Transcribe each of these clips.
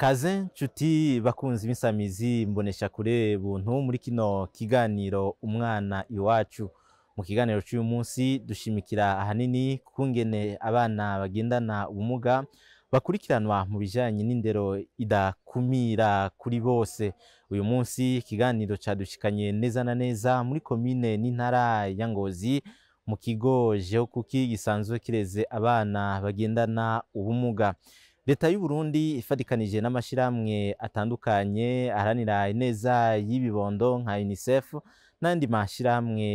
Kaze nshuti bakunzi b'insamizi mbonesha kure buntu muri kino kiganiro Umwana Iwacu. Mu kiganiro cy'uyu munsi dushimikira ahanini kungene abana bagendana ubumuga bakurikiranwa mu bijanye n'indero idakumira kuri bose. Uyu munsi ikiganiro cadushikanye neza na neza muri komine n'intara ya Ngozi mu kigo Jehokuki gisanzwe kireze abana bagendana ubumuga. Leta y'u Burundi ifatikanije n'amashirahamwe atandukanye aharanira ineza y'ibibondo nka UNICEF n'andi mashirahamwe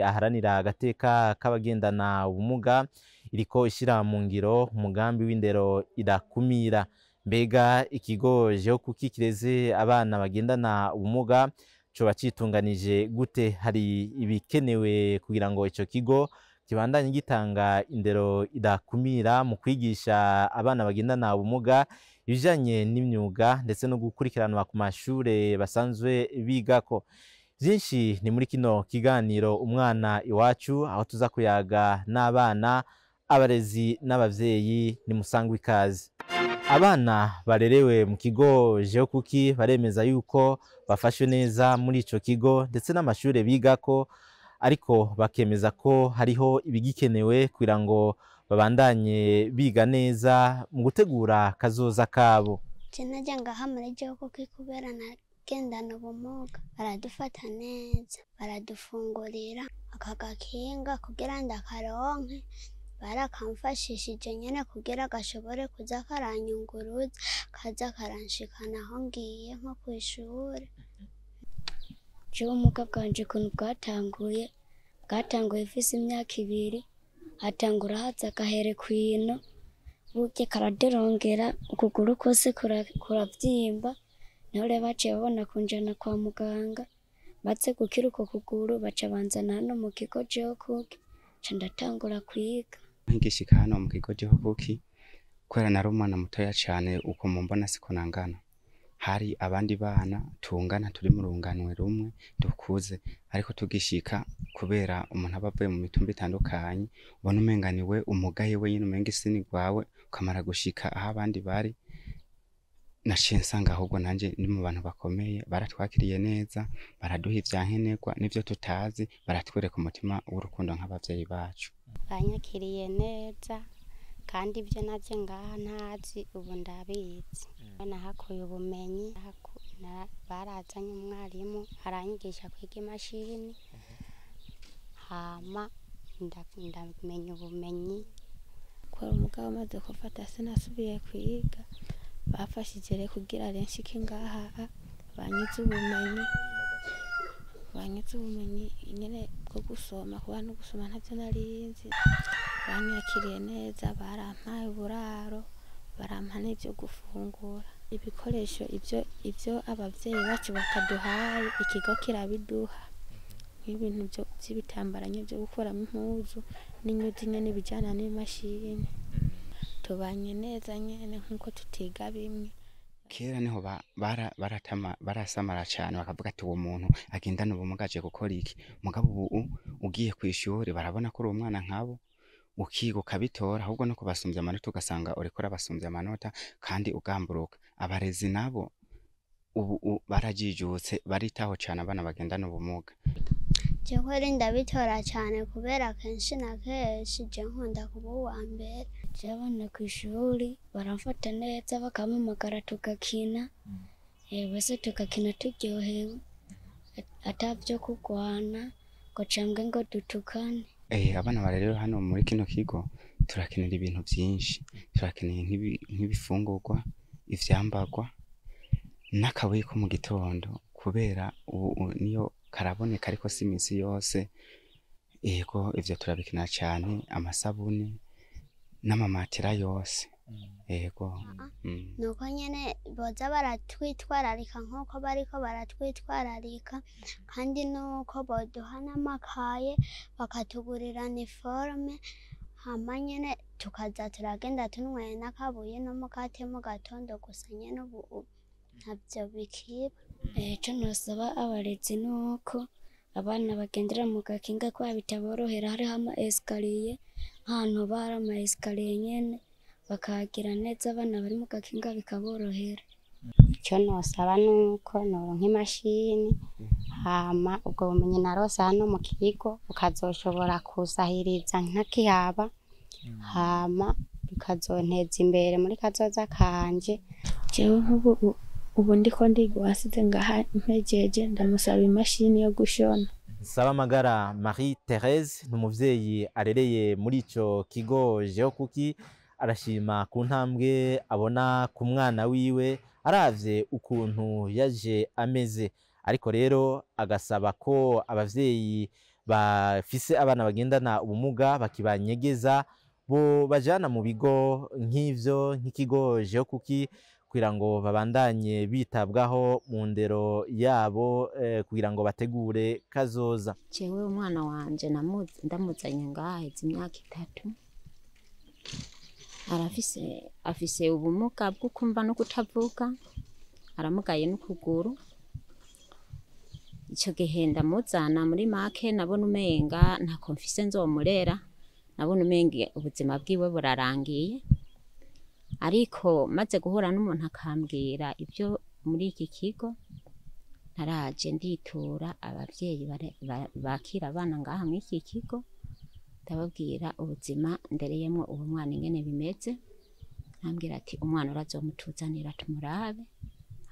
aharanira agateka k'abagendana ubumuga iriko ishira mu ngiro umugambi w'indero idakumira. Mbega ikigo Jehokuki kireze abana bagendana ubumuga coba citunganije gute? Hari ibikenewe kugira ngo ico kigo kibandanye gitanga indero idakumira mu kwigisha abana bagendana ubumuga ibijanye n'imyuga ndetse no gukurikiranwa ku mashure basanzwe bigako. Vyinshi ni muri kino kiganiro Umwana Iwacu, aho tuza kuyaga n'abana, abarezi n'abavyeyi. Ni musangwa ikaze. Abana barerewe mu kigo Jehokuki baremeza yuko bafashwe neza muri ico kigo ndetse n'amashure bigako, ariko bakemeza ko hariho ibigikenewe kugira ngo babandanye biga neza mu gutegura kazoza kabo. Je najya ngaha muri Jehokuki kubera nagendana ubumuga, baradufata neza, baradufungurira. Aka gakinga kugira ndakaronke barakamfashishije nyene kugira gashobore kuza karanyunguruza, kaza karanshikana aho ngiye nko kw'ishure. Jewe ubumuga bwanje ukuntu bwatanguye mfise imyaka 2, hatangura haza agahere kw'ino, burya karaderongera ukuguru kose kuravyimba, niho rero baciye babona kunjana kwa muganga, maze gukira uko kuguru baca banzana hano mu kigo Jehokuki, nca ndatangura kwiga. Nkigishika hano mu kigo Jehokuki, kubera nari umwana mutoya cane, uko mumbona siko nangana. Hari abandi bana tungana turi mu runganwe rumwe dukuze, ariko tugishika kubera umuntu aba avuye mu mitumba itandukanye, ubona umenga niwe umugaye wenyine, umenga isi ni rwawe, ukamara gushika aho abandi bari. Naciye nsanga ahubwo nanje ndi mu bantu bakomeye, baratwakiriye neza, baraduha ivyankenerwa n'ivyo tutazi, baratwereka umutima w'urukundo nk'abavyeyi bacu. Banyakiriye neza, kandi ibyo navyo ngaha ntazi ubu ndabizi. Nahakuye ubumenyi, barazanye umwarimu aranyigisha kwiga imashini, hama ndamenya ubumenyi. Kubera umugabo amaze gufata sinasubiye kwiga, bafashije rero kugira renshike ngaha, banyuze ubumenyi nyene bwo gusoma, kuba no gusoma ntavyo narinzi. Banyakiriye neza, barampaye uburaro, barampa n'ivyo gufungura, ibikoresho ivyo abavyeyi bacu bataduhaye ikigo kirabiduha, nk'ibintu vy'ibitambara nyene vyo gukuramo impuzu n'inyuzi nyene bijana n'imashini. Tubanye neza nyene nkuko tutiga bimwe. Kera niho barasamara cane, bakavuga ati uwo muntu agendana ubumuga aje gukora iki? Mugabo ubu ugiye kw'ishure barabona ko uri umwana nkabo, ukiga ukabitora, ahubwo no kubasumbya amanota ugasanga uriko urabasumbya amanota kandi ugamburuka. Abarezi nabo ubu barajijutse, baritaho cane abana bagendana ubumuga. Je kweri ndabitora cane kubera kenshi na kenshi je nkunda kuba uwa mbere. Je abana kw'ishuri baramfata neza, bakampamagara tugakina, bose tugakina turyohewe, atavyo kurwana ngo canke ngo dutukane. Abana barerewe hano muri kino kigo turakenera ibintu vyinshi, turakeneye nk'ibifungurwa, ivyambarwa n'akabuye ko mu gitondo, kubera ubu niyo karaboneka ariko si imisi yose. Ego ivyo turabikenera cane, amasabuni n'amamatera yose. Ego. Nuko nyene boza baratwitwararika nkuko bariko baratwitwararika, kandi nuko boduha n'amakaye bakatugurira niforme, hama nyene tukaza turagenda tunyweye n'akabuye n'umukate mu gatondo gusa nyene ubu ntavyo bikiba. Ico nosaba abarezi nuko abana bagendera mu gakinga kubera bitaborohera, hariho ama esikariye, nk'ahantu hoba hari ama esikariye nyene bakahagira neza, abana bari mu gakinga bikaborohera. Icyo nosaba nuko noronka imashini, hama ubwo bumenyi narose hano mu kigo bukazoshobora kusahiriza ntakihaba, hama bikazonteza imbere muri kazoza kanje. Jewe nk'ubu ubu ndiko ndiga, uwasize ngaha mpejeje ndamusaba imashini yo gushona. Nsabamagara Marie Therese ni umuvyeyi arereye muri ico kigo Jehokuki, arashima ku ntambwe abona ku mwana wiwe aravye ukuntu yaje ameze, ariko rero agasaba ko abavyeyi bafise abana bagendana ubumuga bakibanyegeza bo bajana mu bigo nk'ivyo, nk'ikigo Jehokuki, kugira ngo babandanye bitabwaho mu ndero yabo, kugira ngo bategure kazoza. Jewe umwana wanje ndamuzanye ngaha heze imyaka 3, afise ubumuga bwo kumva no kutavuga, aramugaye n'ukuguru. Ico gihe ndamuzana muri make nabona umenga ntako mfise nzomurera, nabona umenga ubuzima bwiwe burarangiye. Ariko maze guhura n'umuntu akambwira ibyo muri iki kigo, naraje nditura abavyeyi bakira abana ngaha muri iki kigo, ndababwira ubuzima ndereyemwo uwo mwana ingene bimeze. Nambwira ati umwana urazomutuzanira tumurabe,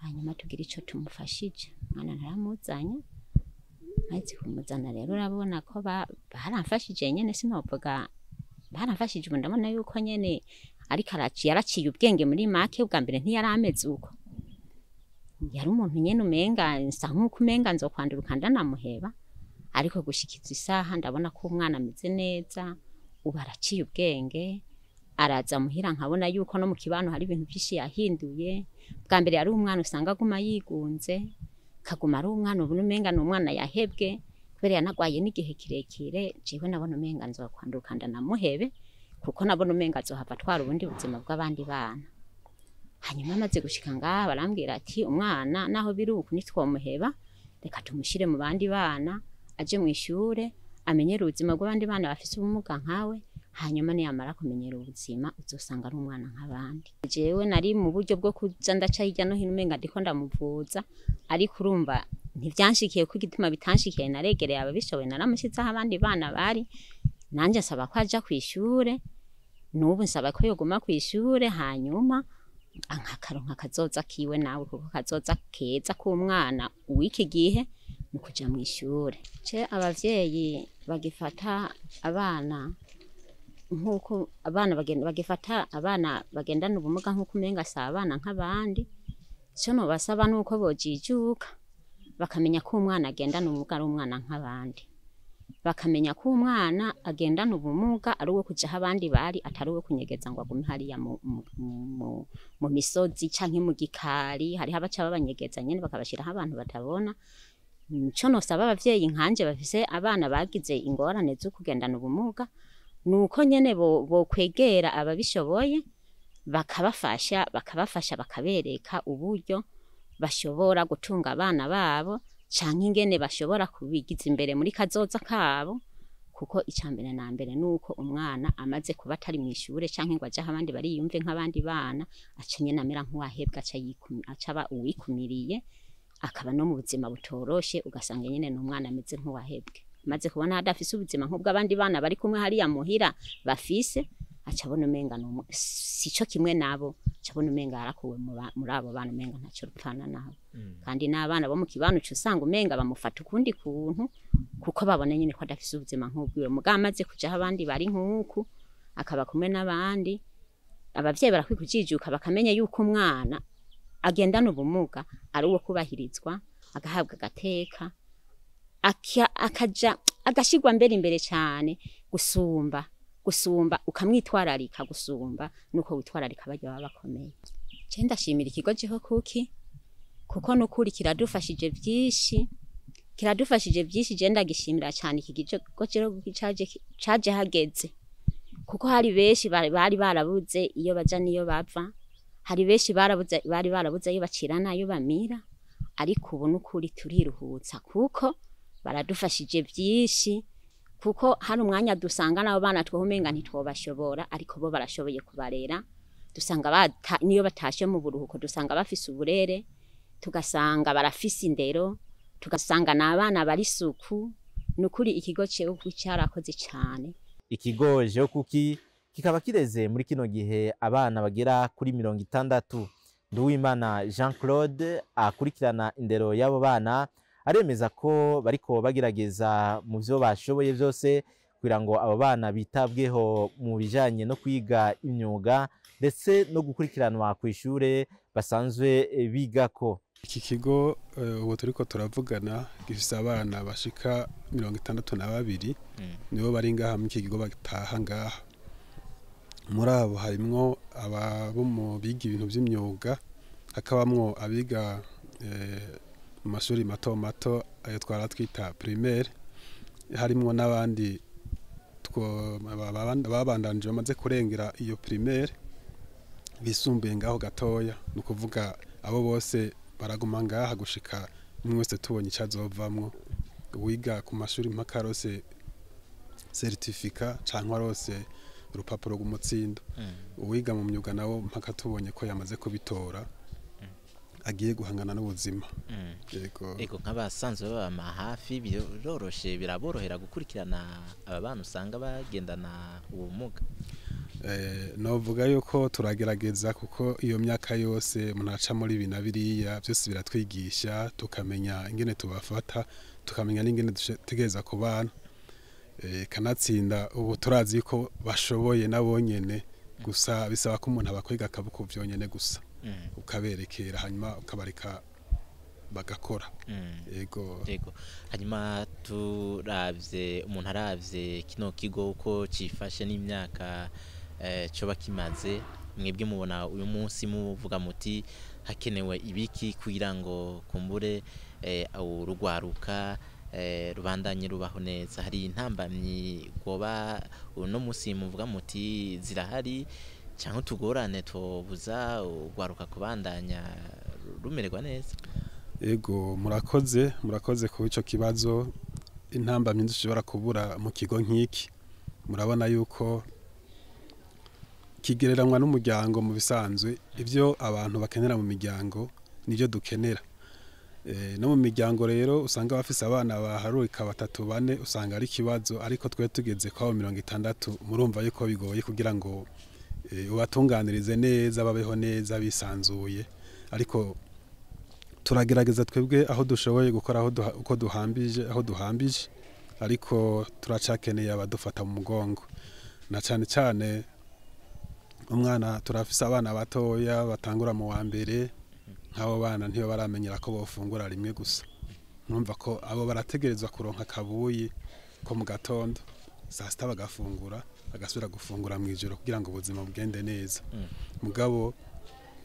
hanyuma tugire ico tumufashije. Umwana naramuzanye, maze kumuzana rero urabona ko baramfashije nyene, sinovuga baramfashije. Ubu ndabona yuko nyene ariko yaraciye ubwenge muri make. Ubwa mbere ntiyarameze uko, yari umuntu nyene umenga nsa nkuko umenga nzokwanduruka ndanamuheba, ariko gushikiza isaha ndabona ko umwana ameze neza, ubu araciye ubwenge, araza muhira nkabona yuko no mu kibano hari ibintu byinshi yahinduye. Bwa mbere yari umwana usanga aguma yigunze, kaguma ari umwana ubu umenga ni umwana yahebwe, kubera yanagwaye n'igihe kirekire. Jewe nabona umenga nzokwanduruka ndanamuhebe, kuko nabona umenga azohava atwara ubundi buzima bw'abandi bana. Hanyuma amaze gushika ngaha barambwira ati umwana naho biri uku ntitwomuheba, reka tumushire mu bandi bana, aje mu ishure amenyere ubuzima bw'abandi bana bafise ubumuga nkawe, hanyuma niyamara kumenyera ubuzima uzosanga ari umwana nk'abandi. Jewe nari mu buryo bwo kuja ndaca hirya no hino umenga ndiko ndamuvuza, ariko urumva ntivyanshikiye, kuko igituma bitanshikiye naregereye ababishoboye, naramushizeho abandi bana bari, nanje nsaba ko aja kw'ishure, n'ubu nsaba ko yoguma kw'ishure, hanyuma nkakaronka kazoza kiwe nawe, kuko kazoza keza k'umwana w'iki gihe mu kuja mw'ishure. Ce abavyeyi bagifata abana nkuko abana bagifata abana bagendana ubumuga nkuko umenga si abana nk'abandi, ico nobasaba nuko bojijuka bakamenya ko umwana agendana ubumuga ari umwana nk'abandi, bakamenya ko umwana agendana ubumuga ari uwo kuja aho abandi bari, atari uwo kunyegeza ngo agume hariya mu misozi canke mu gikari. Hariho abaca babanyegeza nyene bakabashiraho abantu batabona. Ico nosaba abavyeyi nkanje bafise abana bagize ingorane zo kugendana ubumuga, nuko nyene bokwegera ababishoboye bakabafasha bakabereka uburyo bashobora gutunga abana babo, canke ingene bashobora kubigiza imbere muri kazoza kabo. Kuko icambere na mbere nuko umwana amaze kuba atari mw'ishure canke ngo aje aho abandi bariyumve nk'abandi bana, aca nyene amera nk'uwahebwa, aca aba uwikumiriye, akaba no mu buzima butoroshe, ugasanga nyene n'umwana ameze nk'uwahebwe. Amaze kubona adafise ubuzima nk'ubw'abandi bana bari kumwe hariya muhira bafise, aca abona umenga sico kimwe nabo, aca abona umenga yarakuwe muri abo bana, umenga ntaco rupfana nabo. Kandi n'abana bo mu kibano uca usanga umenga bamufata ukundi kuntu, kuko babona nyene ko adafise ubuzima nk'ubwiwe. Mugabo amaze kuja aho abandi bari nk'uku, akaba kumwe n'abandi, abavyeyi barakwiye kujijuka bakamenya yuko umwana agendana ubumuga ari uwo kubahirizwa, agahabwa agateka, akaja agashirwa mbere imbere cane gusumba ukamwitwararika, gusumba nuko witwararika barya baba bakomeye. Je ndashimira ikigo Jehokuki kuko nukuri kiradufashije byinshi, Je ndagishimira cane iki kigo Jehokuki caje hageze, kuko hari benshi bari barabuze iyo baja niyo bava, hari benshi bari barabuze iyo bacira nayo bamira, ariko ubu nukuri turiruhutsa kuko baradufashije byinshi. Kuko hari umwanya dusanga nabo bana twohumenga ntitwobashobora, ariko bo barashoboye kubarera, Dusanga niyo batashe mu buruhuko dusanga bafise uburere, tugasanga barafise indero, tugasanga n'abana bari suku. Nukuri ikigo Jewe cyarakoze cyane. Ikigo Jewe Kuki kikaba kireze muri kino gihe abana bagera kuri 60. Nduwimana Jean Claude akurikirana indero y'abo bana aremeza ko bariko bagerageza mu byo bashoboye byose kugira ngo abo bana bitabweho mu bijanye no kwiga imyuga ndetse no gukurikiranwa ku ishure basanzwe bigako. Iki kigo ubu turiko turavugana gifise abana bashika 62 nibo bari ngaha mu iki kigo bataha ngaha. Muri abo harimwo abo mu biga ibintu by'imyuga, hakabamwo abiga mu mashuri mato mato ayo twara twita primaire, harimwo n'abandi babandanije bamaze kurengera iyo primaire bisumbuye ngaho gatoya. Ni ukuvuga abo bose baraguma ngaha gushika umwe wese tubonye icyo azovamwo. Wiga ku mashuri mpaka rose certificat cyangwa rose urupapuro rw'umutsindo, uwiga mu myuga nawo mpaka tubonye ko yamaze kubitora agiye guhangana n'ubuzima. Yego, nk'abasanzwe baba hafi biroroshe, biraborohera gukurikirana aba bana usanga bagendana ubumuga. Novuga yuko turagerageza, kuko iyo myaka yose umuntu aca muri ibi na biriya byose biratwigisha, tukamenya ingene tubafata, tukamenya n'ingene dutegereza ku bana. Kanatsinda ubu turazi ko bashoboye nabo nyene, gusa bisaba ko umuntu abakwiga akaboko byonyene gusa, ukaberekera hanyuma ukabareka bagakora. Yego. Yego. Hanyuma turavye, umuntu aravye kino kigo uko cifashe n'imyaka coba kimaze, mwebwe mubona uyu munsi muvuga muti hakenewe ibiki kugira ngo kumbure urugwaruka rubandanye rubaho neza? Hari intambamyi goba uno munsi muvuga muti zirahari, cyangwa tugorane tubuza urwaruka kubandanya rumererwa neza? Ego, murakoze ku ico kibazo. Intambamyi dushobora kubura mu kigo nk'iki, murabona yuko kigereranywa n'umuryango. Mu bisanzwe ibyo abantu bakenera mu miryango nibyo dukenera. No mu miryango rero usanga bafise abana baharurika 3 4, usanga ari kibazo, ariko twe tugeze kwa 60 murumva yuko bigoye kugira ngo ubatunganirize neza, babeho neza bisanzuye. Ariko turagerageza twebwe aho dushoboye gukora, uko duhambije aho duhambije, ariko turacakeneye abadufata mu mugongo, na cyane cyane umwana. Turafise abana batoya batangura mu wa mbere, nk'abo bana ntiyo baramenyera ko bofungura rimwe gusa. Numva ko abo barategerezwa kuronka kabuyi ko mu gatondo saa sita bagafungura, bagasubira gufungura mu ijoro kugira ngo ubuzima bugende neza. Mugabo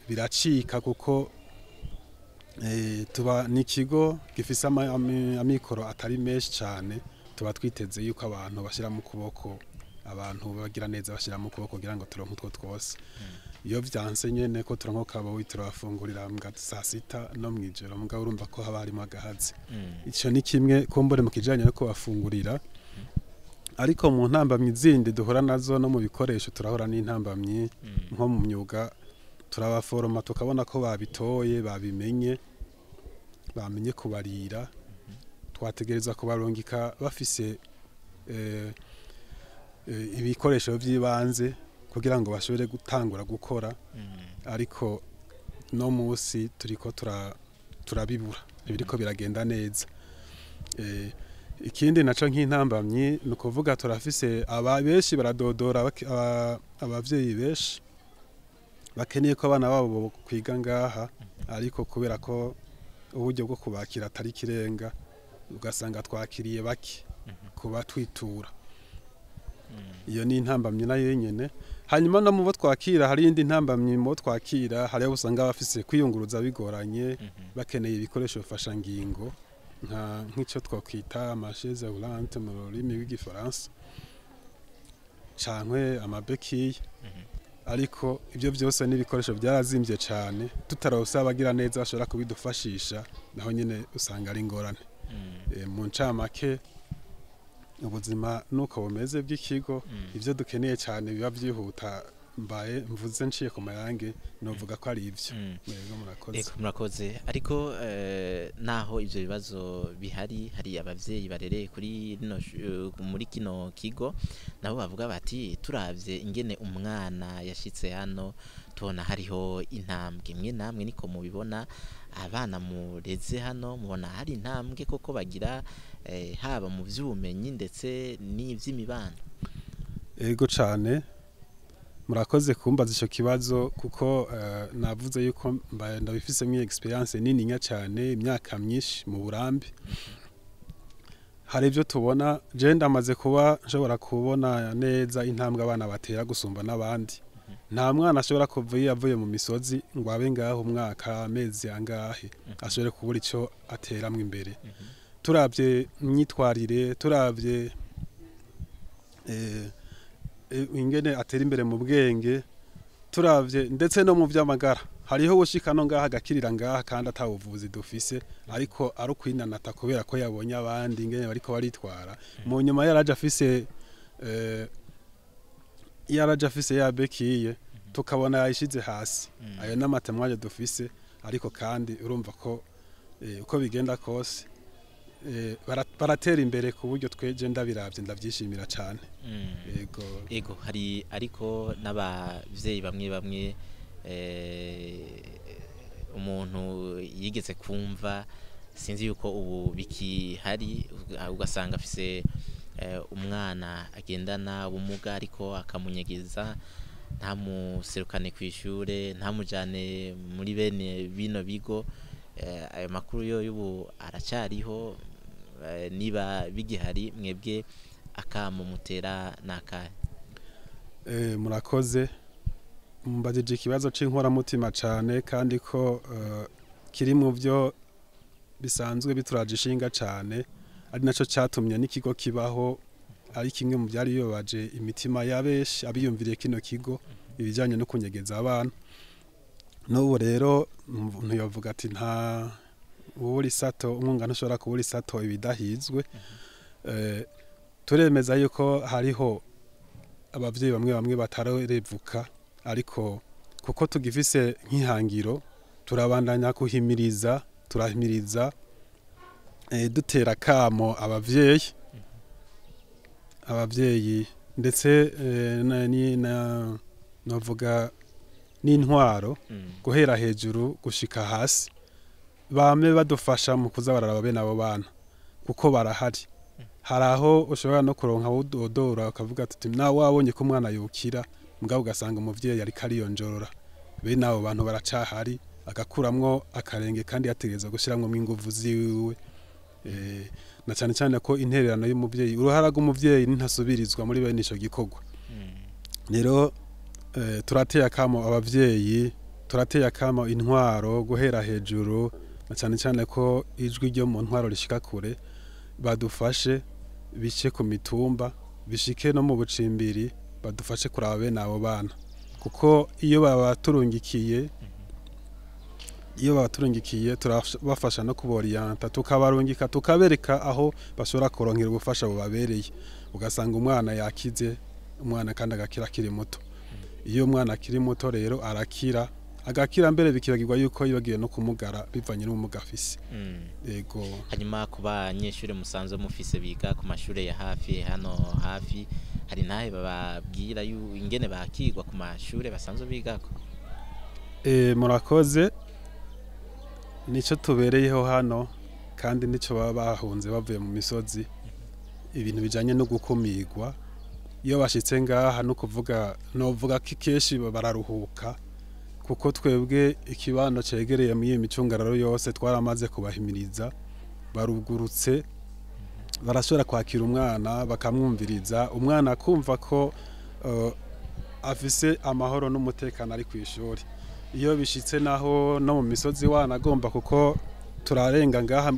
biracika kuko tuba n'ikigo gifise amikoro atari menshi cyane, tuba twiteze yuko abantu bashyira mu kuboko, abantu bagira neza bashyira mu kuboko kugira ngo turonke utwo twose. Iyo vyanse nyene ko turonka kabuyi turafungurira mu saa sita no mu ijoro, mugabo urumva ko haba harimo agahazi. Ico ni kimwe kumbure mu kijanye no kubafungurira. Ariko mu ntambamyi zindi duhora nazo no mu bikoresho turahora n'intambamyi nko mu myuga, turabaforoma tukabona ko babitoye, babimenye, bamenye kubarira. Twategereza kubarungika bafise ibikoresho by'ibanze kugira ngo bashobore gutangura gukora, ariko no munsi turiko turabibura, ibiriko biragenda neza. Ikindi naco nk'intambamyi ni ukuvuga turafise aba benshi baradodora, abavyeyi benshi bakeneye ko abana babo kwiga ngaha, ariko kubera ko uburyo bwo kubakira atari kirenga, ugasanga twakiriye bake kuba twitura. Iyo ni intambamyi nayo nyene. Hanyuma no mu bo twakira hari indi ntambamyi mu bo twakira, hari usanga bafise kwiyunguruza bigoranye, bakeneye ibikoresho bifasha ngingo nk'icyo twakwita amasheze roulante mu rurimi rw'igifaransa cankwe amabekiye. Ariko ibyo byose n'ibikoresho byarazimbye cyane, tutarose abagira neza bashobora kubidufashisha, naho nyine usanga ari ingorane. Mu ncamake ubuzima nuko bumeze bw'ikigo, ibyo dukeneye cyane biba byihuta mbaye mvuze nciye ku mayange, novuga ko ari ivyo. Yego, murakoze. Ego, murakoze. Ariko naho ivyo bibazo bihari, hari abavyeyi barereye kuri rino muri kino kigo nabo bavuga bati turavye ingene umwana yashitse hano tubona hariho intambwe. Mwe namwe niko mubibona, abana mureze hano mubona hari intambwe koko bagira haba mu vy'ubumenyi ndetse n'ivy'imibano? Ego cane, murakoze kumbaza ico kibazo, kuko navuze yuko mbaye ndabifisemo experience nininya cane, imyaka myinshi mu burambe. Hari ibyo tubona, je ndamaze kuba nshobora kubona neza intambwe abana batera gusumba n'abandi. Nta mwana ashobora kuva iyo avuye mu misozi ngo abe ngaho umwaka, amezi angahe, ashobore kubura ico ateramwo imbere. Turavye imyitwarire, turavye ingene atera imbere mu bwenge, turavye ndetse no mu vy'amagara, hariho gushika no ngaha agakirira ngaha kandi ata buvuzi dufise, ariko ari ukwinanata kubera ko yabonye abandi ingene bariko baritwara. Mu nyuma yaraje afise ya béquille, tukabona yayishize hasi. Ayo n'amatemwaje dufise, ariko kandi urumva ko uko bigenda kose baratera imbere ku buryo tweje ndabiravye ndavyishimira cane. Yego. Ego, hari ariko n'abavyeyi bamwe bamwe umuntu yigeze kumva, sinzi yuko ubu bikihari, ugasanga afise umwana agendana ubumuga ariko akamunyegeza, ntamuserukane kw'ishure, ntamujane muri bene bino bigo. Ayo makuru yo y'ubu aracariho? Niba bigihari, mwebwe akamo mutera nakahe? Murakoze, mbajije ikibazo c'inkoramutima cane, kandi ko kiri mu byo bisanzwe bituraje ishinga cane, ari naco catumye n'ikigo kibaho, ari kimwe mu byari bibabaje imitima ya benshi abiyumviriye kino kigo, ibijyanye no kunyegeza abana. N'ubu rero ntiyovuga ati nta ubura isato, umwunga ntushobora kubura isato ibidahizwe. Turemeza yuko hariho abavyeyi bamwe bamwe batarevuka, ariko kuko tugifise nk'ihangiro turabandanya kuhimiriza, turahimiriza, dutera kamo abavyeyi ndetse na novuga n'intwaro guhera hejuru gushika hasi, bame badufasha mu kuza bararaba bene abo bana, kuko barahari. Hari aho ushobora no kuronka wudodora ukavuga ati nawe wabonye ko umwana yukira, mugabo ugasanga umuvyeyi ariko ariyonjorora. Bene abo bantu baracahari, agakuramwo akarenge kandi yategerezwa gushiramwo inguvu ziwiwe, na cyane cyane ko intererano y'umuvyeyi, uruhara rw'umuvyeyi ntasubirizwa muri bene ico gikorwa. Rero turateye akamo abavyeyi, turateye akamo intwaro guhera hejuru, na cyane cyane ko ijwi ryo mu ntwaro rishika kure, badufashe bice ku mitumba, bishike no mu bucimbiri, badufashe kuraba bene abo bana, kuko iyo babaturungikiye turabafasha no kuboriyanta, tukabarungika, tukabereka aho bashobora kuronkera ubufasha bubabereye, ugasanga umwana yakize, umwana kandi agakira akiri muto. Iyo umwana akiri muto rero arakira, agakira mbere bikibagirwa yuko yibagiwe no kumugara bivanye n'ubumuga afise. Yego. Hanyuma ku banyeshuri musanzwe mufise biga ku mashure ya hafi hano hafi, hari nahe bababwira ingene bakigwa ku mashure basanzwe bigako? Murakoze, nico tubereyeho hano, kandi nico baba bahunze bavuye mu misozi, ibintu bijanye no gukumirwa. Iyo bashitse ngaha, no kuvuga novuga ko kenshi bararuhuka, kuko twebwe ikibano cegereye muri iyi micungararo yose twaramaze kubahimiriza, barugurutse, barashobora kwakira umwana, bakamwumviriza, umwana akumva ko afise amahoro n'umutekano ari kw'ishuri. Iyo bishitse naho no mu misozi wanagomba, kuko turarenga ngaha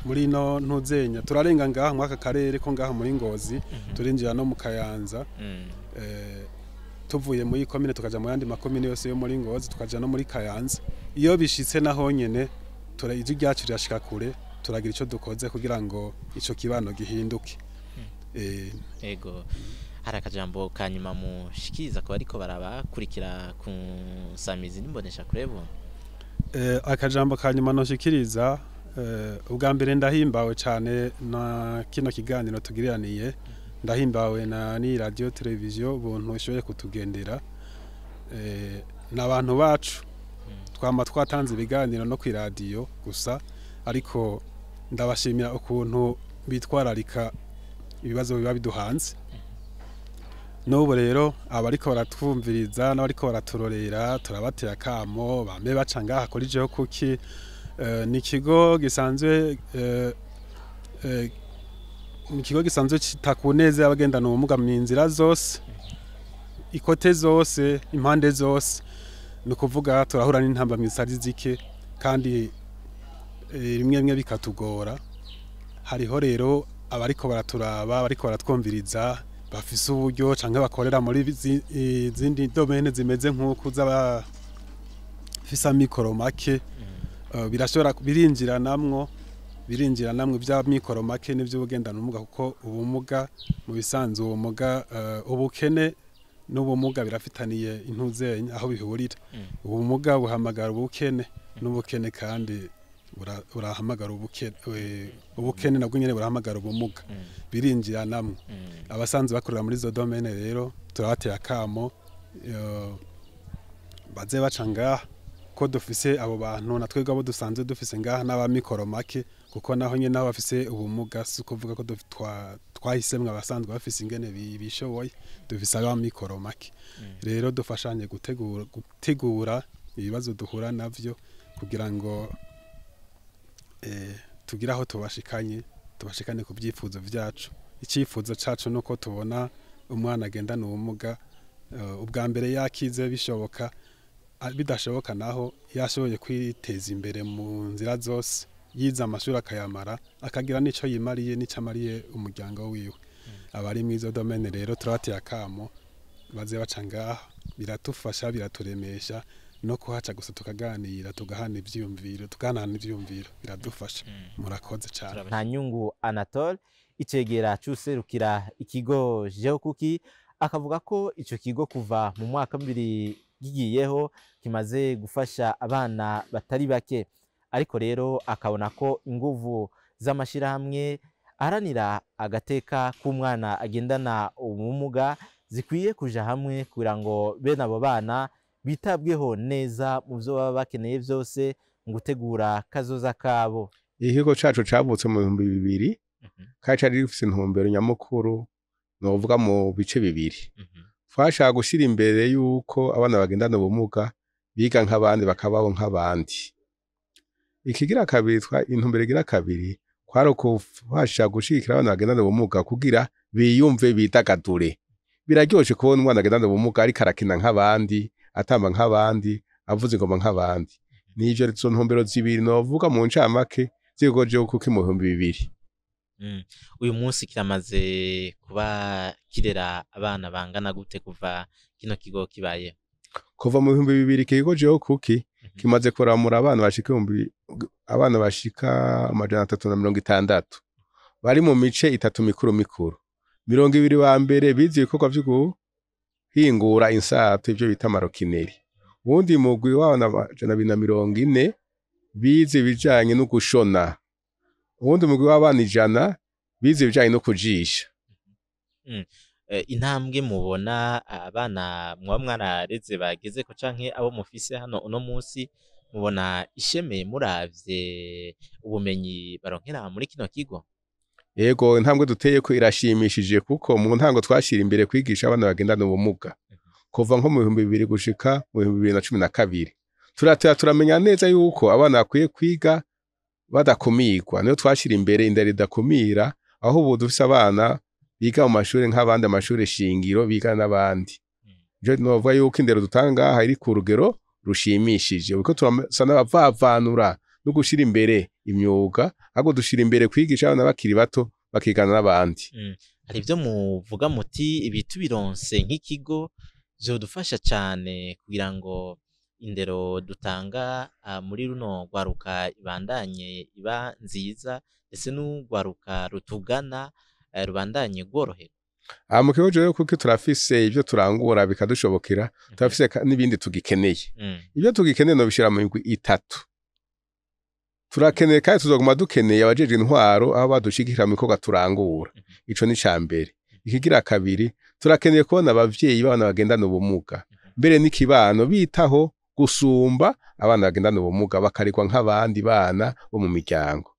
muri no ntuzenya, turarenga ngaha muri aka karere ko ngaha muri Ngozi, turinjira no mu Kayanza, tuvuye muri komine tukaja mu yandi makomine yose yo muri Ngozi, tukaja no muri Kayanza. Iyo bishitse naho nyene ijwi ryacu rirashika kure, turagira ico dukoze kugira ngo ico kibano gihinduke. Ego. Hari akajambo ka nyuma mushikiriza ku bariko barabakurikira ku nsamizi n'imbonesha kure Buntu? Akajambo ka nyuma noshikiriza, ubwa mbere ndahimbawe cyane na kino kiganiro tugiriraniye, ndahimbawe na ni radio televiziyo Buntu ishoboye kutugendera. N'abantu bacu twama twatanze ibiganiro no ku radio gusa, ariko ndabashimira ukuntu bitwararika ibibazo biba biduhanze. N'ubu rero abariko baratwumviriza n'abariko baraturorera, turabateye akamo bame baca ngaha kuri Jeho Kuki. Ni ikigo gisanzwe ni ikigo gisanzwe cita ku neza y'abagendana ubumuga mu nzira zose, i côté zose, impande zose. Ni ukuvuga turahura n'intambamyi zitari zike, kandi rimwe rimwe bikatugora. Hariho rero abariko baraturaba, abariko baratwumviriza, bafise uburyo canke bakorera muri izindi domaines zimeze nk'uku z'abafise amikoro make, birashobora birinjiranamwo vya mikoro make n'ivy'ubugendana ubumuga, kuko ubumuga mu bisanzwe, ubumuga, ubukene n'ubumuga birafitaniye intuzenya aho bihurira. Ubumuga buhamagara ubukene, n'ubukene kandi burahamagara ubukene, ubukene nabwo nyene burahamagara ubumuga, birinjiranamwo. Abasanzwe bakorera muri izo domaines rero turabateye akamo, baze baca ngaha, ko dufise abo bantu na twebwe abo dusanzwe dufise ngaha n'abamikoro make, kuko naho nyene nabo bafise ubumuga. Si ukuvuga ko twahisemwo abasanzwe bafise ingene bishoboye, dufise abamikoro make. Rero dufashanye gutegura ibibazo duhura navyo, kugira ngo tugire aho tubashikanye, tubashikane ku vyifuzo vyacu. Icifuzo cacu nuko tubona umwana agendana ubumuga, ubwa mbere yakize bishoboka, bidashoboka naho yashoboye kwiteza imbere mu nzira zose, yize amashuri akayamara, akagira n'ico yimariye n'ico amariye umuryango wiwe. Abari mw'izo domaine rero turabateye akamo baze baca ngaha, biratufasha, biraturemesha no kuhaca gusa tukaganira, tugahana ivyiyumviro, tugahanahana ivyiyumviro, biradufasha. Murakoze cane. Nta Nyungu Anatole, icegera c'userukira ikigo Jeho Kuki, akavuga ko ico kigo kuva mu mwaka 2000 gigiyeho kimaze gufasha abana batari bake, ariko rero akabona ko inguvu z'amashirahamwe aharanira agateka k'umwana agendana ubumuga zikwiye kuja hamwe, kugira ngo bene abo bana bitabweho neza mu vyo baba bakeneye vyose mu gutegura kazoza kabo. Ikigo cacu cavutse mu 2000, kandi cari gifise intumbero nyamukuru novuga mu bice bibiri. Twashaka gushira imbere yuko abana bagendana ubumuga biga nk'abandi, bakabaho nk'abandi. Ikigira kabiri, intumbero igira kabiri, kwari ukufasha gushigikira abana bagendana ubumuga kugira biyumve, bidagadure. Biraryoshe kubona umwana agendana ubumuga ariko arakina nk'abandi, atamba nk'abandi, avuza ingoma nk'abandi. Nivyo, izo ntumbero zibiri novuga mu ncamake z'ikigo Jeho Kuki mu 2000. Uyu munsi kiramaze kuba kirera abana bangana gute kuva kino kigo kibaye? Kuva mu 2000, ikigo Jeho Kuki kimaze kuramura abana bashika abana bashika 360, bari mu mice itatu mikuru mikuru. 20 ba mbere bize ibikorwa vyo guhingura insato, ivyo bita maroquinerie. Uwundi mugwi w'abana 240 bize ibijanye no gushona. Uwundi mugwi w'abana 100 bize ibijanye no kujisha. Intambwe mubona abana mwaba mwarareze bagezeko, canke abo mufise hano uno munsi, mubona isheme muravye ubumenyi baronkera muri kino kigo? Yego, intambwe duteyeko irashimishije, kuko mu ntango twashira imbere kwigisha abana bagendana ubumuga. Kuva nko mu 2000 gushika mu 2012, turatera turamenya neza yuko abana bakwiye kwiga badakumirwa. Niyo twashira imbere indero idakumira, aho ubu dufise abana biga mu mashuri nk'abandi, amashuri shingiro, biga n'abandi. Je novuga yuko indero dutanga ngaha iri ku rugero rushimishije, kuko turasa n'abavavanura no gushira imbere imyuga, ahubwo dushira imbere kwigisha abana bakiri bato bakigana n'abandi. Hari ivyo muvuga muti ibi tubironse nk'ikigo vyodufasha cane kugira ngo indero dutanga muri runo rwaruka ibandanye iba nziza, ndetse n'urwaruka rutugana rubandanye rworoherwa? Aha mu kigo rero kuko turafise ibyo turangura bikadushobokera, turafise n'ibindi tugikeneye. Ibyo tugikeneye nobishira mu migwi itatu. Turakeneye kandi tuzoguma dukeneye abajejwe intwaro aho badushigikira mu bikorwa turangura. Ico ni ica mbere. Ikigira kabiri, turakeneye kubona abavyeyi b'abana bagendana ubumuga mbere n'ikibano bitaho gusumba abana bagendana ubumuga, bakaregwa nk'abandi bana bo mu miryango.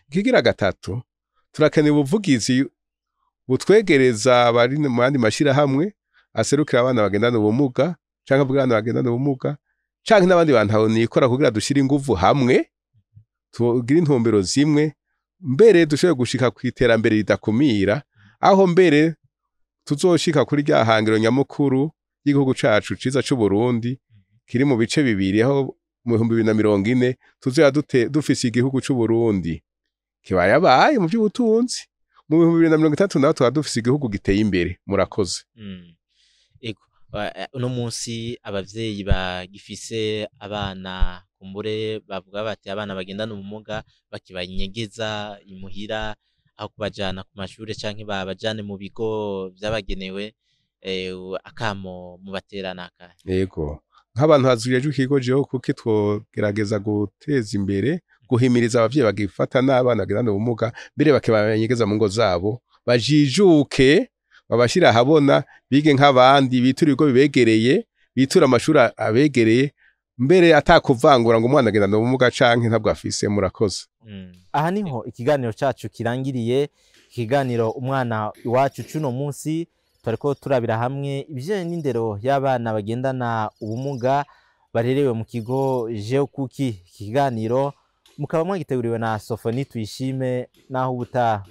Ikigira gatatu, turakeneye ubuvugizi butwegereza abari mu yandi mashirahamwe aserukira abana bagendana ubumuga canke avuga abana bagendana ubumuga canke n'abandi bantu aho nikora, kugira dushire inguvu hamwe, tugire intumbero zimwe, mbere dushobore gushika ku iterambere ridakumira, aho mbere tuzoshika kuri rya hangiro nyamukuru y'igihugu cacu ciza c'u Burundi kiri mu bice bibiri, aho mu 2040 tuzoba dufise igihugu c'u Burundi kibayabaye mu by'ubutunzi, mu 2030 naho tuba dufise igihugu giteye imbere. Murakoze. Ego, uno munsi abavyeyi bagifise abana kumbure bavuga bati abana bagendana ubumuga bakibanyegeza imuhira aho kubajana ku mashure canke babajane mu bigo vyabagenewe, akamo mubaterana akahe? Yego, nk'abantu bazujejwe ikigo jeho kuko twogerageza guteza imbere guhimiriza abavyeyi bagifata n'abana bagendana ubumuga mbere bakibanyegeza mu ngo zabo, bajijuke, babashira ahabona, bige nk'abandi, biture ibigo bibegereye, biture amashuri abegereye, mbere atakuvangura ngo umwana agendana ubumuga canke ntabwo afise. Murakoze. Aha niho ikiganiro cacu kirangiriye, ikiganiro Umwana Iwacu cuno munsi twariko turabira hamwe ibijanye n'indero y'abana bagendana ubumuga barerewe mu kigo Jeokuki. Ikiganiro mukaba mwagiteguriwe na Sofoni Tuyishime. Naho ubutaha.